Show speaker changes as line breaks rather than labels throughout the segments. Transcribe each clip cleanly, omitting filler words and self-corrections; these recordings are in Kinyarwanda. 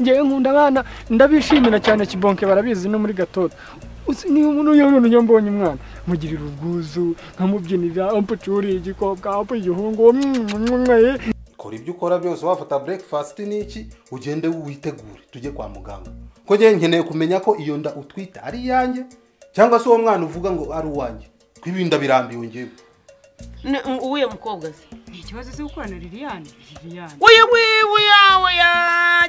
Ngewe nkunda abana ndabishimira cyane kibonke barabizi no muri gatoto. Ni umuntu yo mbonye umwana mugirira ubwuzu nkamubyinira ampucuri igikobwa ampu igihungu.
Kora ibyo ukora byose wafata breakfast n'iki ugende witegure tujye kwa muganga. Ko ngiye nkeneye kumenya ko iyo nda utwita ari yanjye cyangwa se uwo mwana uvuga ngo ari uwanjye. Kwibinda birambiwe ngewe.
Uye mukobwa se
ni ikibazo cyo gukorana Liliane. Liliane
uye wiwe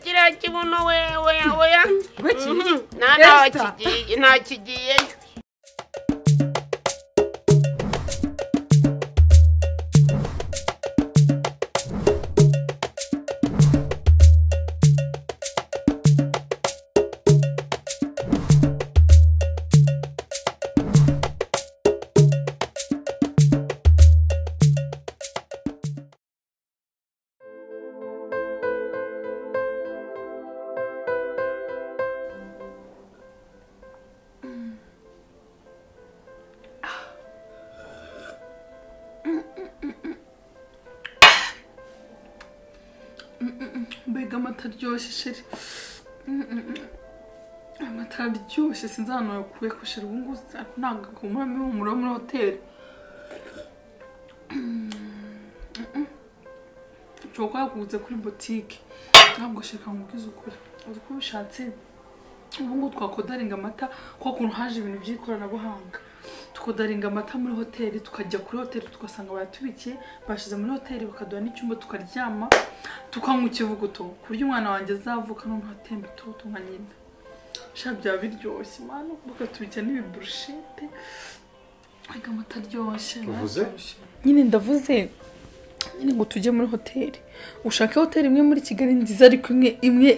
kira kibuno wewe oya nta kigiye.
Mbega amata aryoshye sheri, amata aryoshye sinzi ahantu yakuye ko sheri ubu ngubu ntabwo agumamo impumuro muri hoteli. Nshobora kuba yakuguze kuri botike ntabwo sheri nkubwize ukuri uzi ko ubishatse ubu ngubu twakodaringa amata kuko ukuntu haje ibintu by'ikoranabuhanga tukodaringa amata muri hoteli tukajya kuri hoteli tugasanga bayatubikiye bashize muri hoteli bakaduha n'icyumba tukaryama tukanywa ikivuguto ku buryo umwana wanjye azavuka noneho atemba itoto nka nyina. Sha byaba biryoshye mwana bakatubikira n'ibiburushete ariko amata aryoshye. Nyine ndavuze nyine ngo tujye muri hoteli ushake hoteli imwe muri Kigali nziza ariko imwe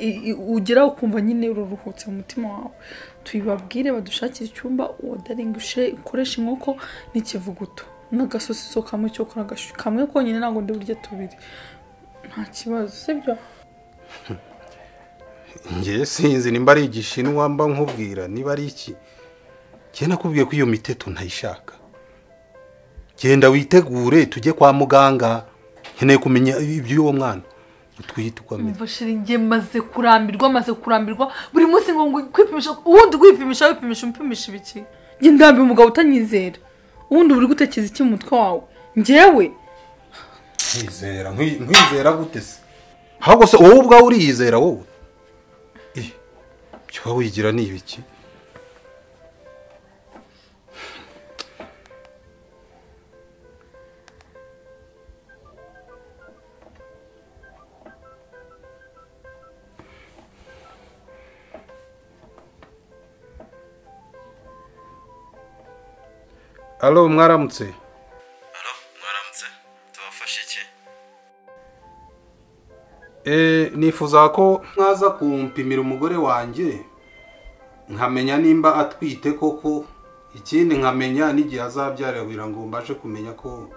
ugera ukumva nyine ururuhutse mu mutima wawe tuyibabwire badushakire icyumba wodaringa ukoresha inkoko n'ikivuguto n'agasosiso kamwe cyo kora kamwe konyine ntabwo ndi burye tubiri nta kibazo sibyo.
Ngiye sinzi nimba ari igishinwa mba nkubwira niba ari iki ngiye nakubwiye ko iyo miteto ntayishaka. Genda witegure tujye kwa muganga nkeneye kumenya iby'uwo mwana utwite uko ameze.
Umva sheri ngiye maze kurambirwa buri munsi ngo kwipimisha ubundi kwipimisha wipimisha umpimisha ibiki ngiye ndambiwe umugabo utanyizera ubundi uri gutekereza iki mu mutwe wawe ngewe
nkwizera nkwizera gute se ahubwo se wowe ubwawe uriyizera wowe ibyo wigira ni ibiki. Alo mwaramutse.
Alo mwaramutse tubafashe iki?
Nifuza ko mwaza kumpimira umugore wanjye nkamenya nimba atwite koko ikindi nkamenya n'igihe azabyarira kugira ngo mbashe kumenya ko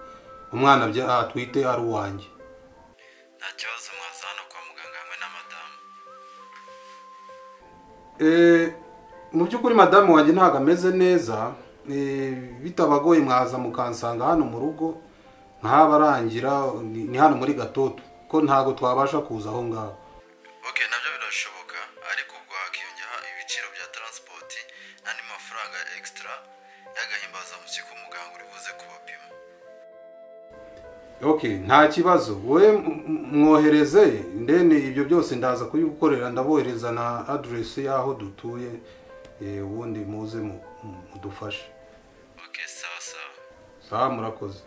umwana atwite ari uwanjye.
Nta kibazo mwaza hano kwa muganga hamwe na madamu.
Mu by'ukuri madamu wanjye ntabwo ameze neza. Bitabagoye mwaza mukansanga hano mu rugo nkabarangira ni hano muri Gatoto ko ntago twabasha kuza aho ngaho.
Okay nabyo birashoboka ariko ubwo hakiyongera ibiciro bya transport n'andi mafaranga extra y'agahimbaza musyi ku muganga uri buze kubapima.
Okay nta kibazo we mwohereze ndene ibyo byose ndaza kubigukorera ndabohereza na address yaho dutuye ubundi muze mudufashe.
Okay sawa sawa.
Sawa murakoze.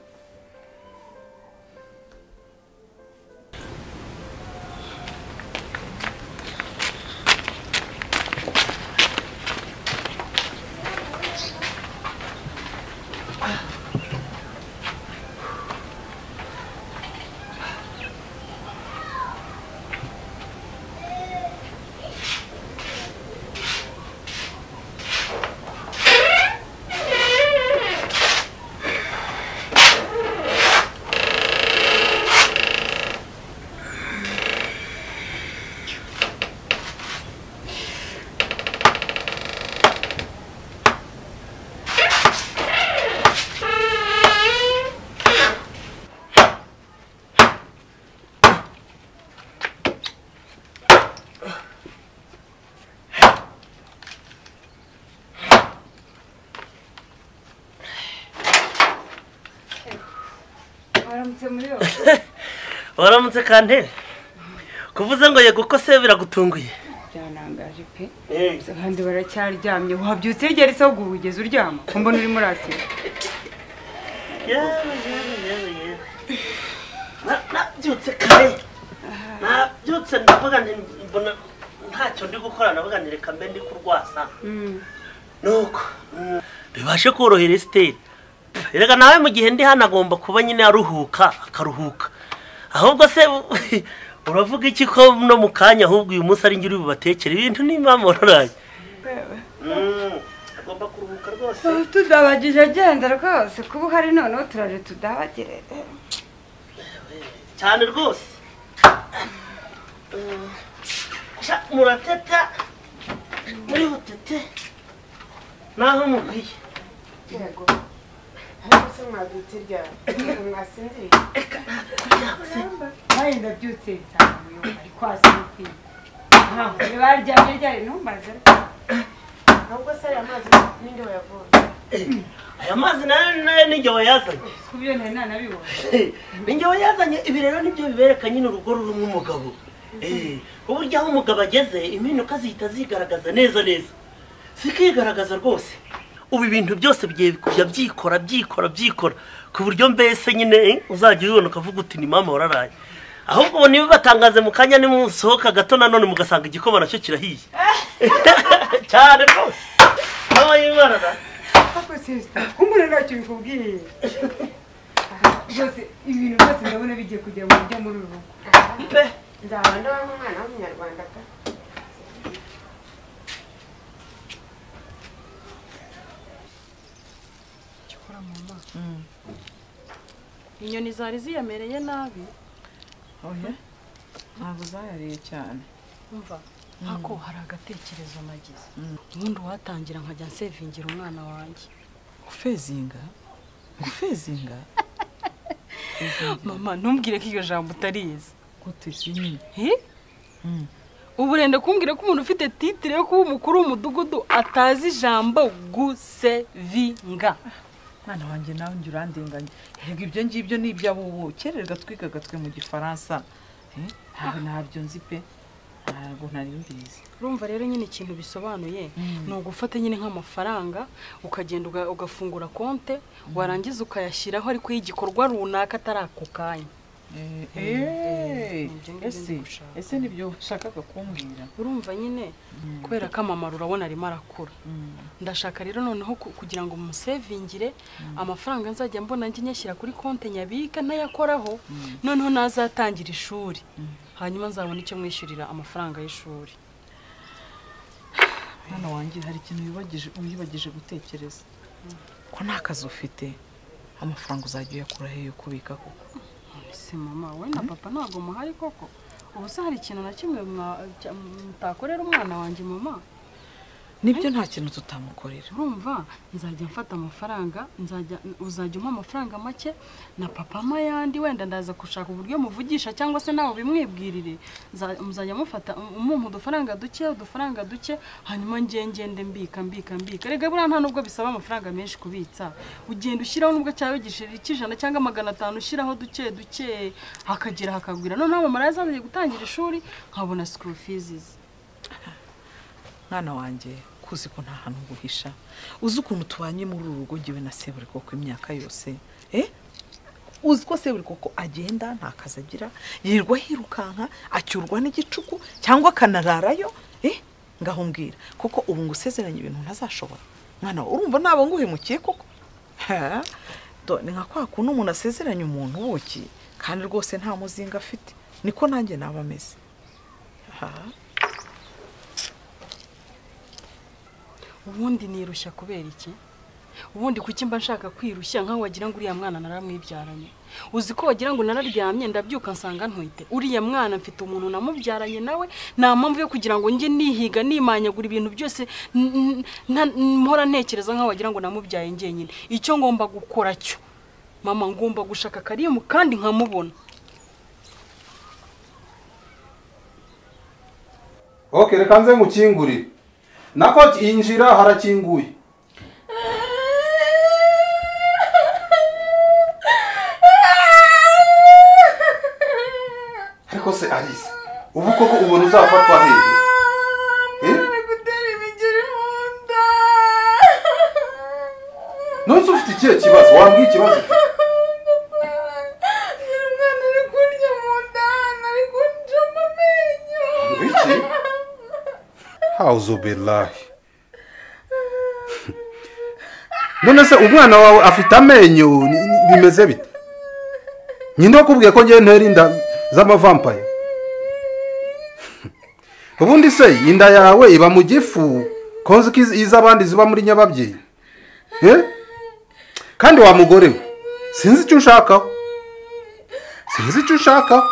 Waramutse muri yo.
Waramutse kantebe. Kuvuze ngo yego ko se biragutunguye.
Byanangaje pe. Kandi baracyaryamye. Wabyutse ryari se ugeze uryama? Ko mbona uri murasi.
Yewe. Nabyutse kare. Nabyutse ndavuga nti mbona ntacyo ndi gukora ndavuga nti reka mbe ndi kurwasa. Nuko bibashe korohera Esther. Erega nawe mu gihe ndi hano agomba kuba nyine aruhuka akaruhuka. Ahubwo se uravuga iki ko no mu kanya ahubwo uyu munsi ari ngira ubatekera ibintu n'imamororaye. Agomba kuruhuka rwose.
Tudabagije agenda rwose kuba hari none turaje tudabagire.
Cyane rwose. Murateta muri butete naho mukwiye.
Yego. Hano se mwabyutse ryari? Mwasinziriye?
Nawe ndabyutse nsanga ari kwasinziriye. Ntabwo baryamye ryari ntumbaze.
Ahubwo se aya mazi ninde wayavomye?
Aya mazi nayo ninjye wayazanye.
Kubyo nari nanabibonye.
Ninjye wayazanye. Ibi rero nibyo bibereka nyine urugo rurimo umugabo. Uburyo aho umugabo ageze impinduka zihita zigaragaza neza neza. Zikigaragaza rwose. Ubu ibintu byose bigiye kujya byikora byikora byikora ku buryo mbese nyine uzajya ubibona ukavuga uti ni mama wararaye. Ahubwo ubu nibibatangaze mu kanya nimusohoka gato nanone mugasanga igikoma nacyo kirahiye. Cyane rwose. Mama y'Imana da.
Papa sister, kumbura ntacyo bikubwiye. Byose ibintu byose ndabona bigiye kujya mu buryo muri uru rugo.
Pe
nzaba ndaba nk'umwana w'umunyarwanda pe.
Inyoni zari ziyamereye nabi.
Oya, ntabwo zayariye cyane.
Umva, ako hari agatekerezo nagize. Ubundi watangira nkajya nsevingira umwana wanjye.
Gufezinga? Gufezinga?
Mama, ntumbwire ko iryo jambo utarizi.
Gute nyine?
Ubu renda kumbwira ko umuntu ufite titire yo kuba umukuru w'umudugudu atazi ijambo gusevinga.
Mwana wanjye nawe njye urandenganya. Erega ibyo ngibyo ni iby'abubu. Kererega twigaga twe mu Gifaransa. Ntabwo ntabyo nzi pe. Ntabwo nari mbizi.
Urumva rero nyine ikintu bisobanuye ni ugufata nyine nk'amafaranga ukagenda ugafungura konte warangiza ukayashyiraho ariko y'igikorwa runaka atari ako kanya.
Ese nibyo ushakaga kumbwira?
Urumva nyine kubera ko amamaro urabona arimo arakura. Ndashaka rero noneho kugira ngo musevingire amafaranga nzajya mbona njye nyashyira kuri konte nyabika ntayakoraho, noneho nazatangira ishuri hanyuma nzabona icyo mwishyurira amafaranga y'ishuri.
Mwana wanjye hari ikintu wibagije gutekereza. Ko nta kazi ufite, amafaranga uzajya uyakura he yo kubika koko?
Se mama, we na papa ntabwo muhari koko? Ubu se hari ikintu na kimwe mutakorera umwana wanjye mama?
Nibyo nta kintu tutamukorera.
Urumva nzajya mfata amafaranga, uzajya umpa amafaranga make na papa mayandi, wenda ndaza gushaka uburyo muvugisha cyangwa se nawe bimwibwirire. Muzajya mufata umumpa udufaranga duke hanyuma ngende mbika mbika mbika. Erega buriya nta nubwo bisaba amafaranga menshi kubitsa. Ugenda ushyiraho nubwo cyawe gisheri cy'ijana cyangwa 500 ushyiraho duke duke hakagera hakagwira. Noneho mama yazanye gutangira ishuri nkabona school fees.
Mwana wanjye kuzi ko nta hantu guhisha. Uzi ukuntu tubanye muri uru rugo ngewe na Seburikoko imyaka yose. Uzi ko Seburikoko agenda nta kazi agira, yirirwa hirukanka acyurwa n'igicuku cyangwa akanararayo. Ngaho mbwira koko ubu ngusezeranye ibintu ntazashobora. Mwana urumva nabo nguhemukiye koko? Ni nka kwa kuntu umuntu asezeranye umuntu ubuki kandi rwose nta muzinga afite. Niko nanjye naba meze.
Ubundi nirushya kubera iki? Ubundi kuki mba nshaka kwirushya nkaho wagira ngo uriya mwana naramwibyaranye? Uzi ko wagira ngo nararyamye ndabyuka nsanga ntwite. Uriya mwana mfite umuntu namubyaranye nawe, nta mpamvu yo kugira ngo njye nihiga nimanyagura ibintu byose mpora ntekereza nkaho wagira ngo namubyaye njyenyine. Icyo ngomba gukora cyo mama, ngomba gushaka Karimu kandi nkamubona.
Okay, reka nze mukingurire. Nako injira harakinguye. Alice, ubu koko ubona uzafatwa hehe?
Ari gutera imigeri mu nda.
None ufite ikihe kibazo? Wambwiye ikibazo ufite?
Umwana ari kurya mu nda, ari kunjoma amenyo.
Wiki? Hauzubillahi. None se umwana wawe afite amenyo bimeze bite? Ninde wakubwiye ko ngiye ntera inda z'amavampire? Ubundi se inda yawe iba mu gifu konzi ko iz'abandi ziba muri nyababyeyi? Kandi wa mugore we, sinzi icyo ushakaho. Sinzi icyo ushakaho.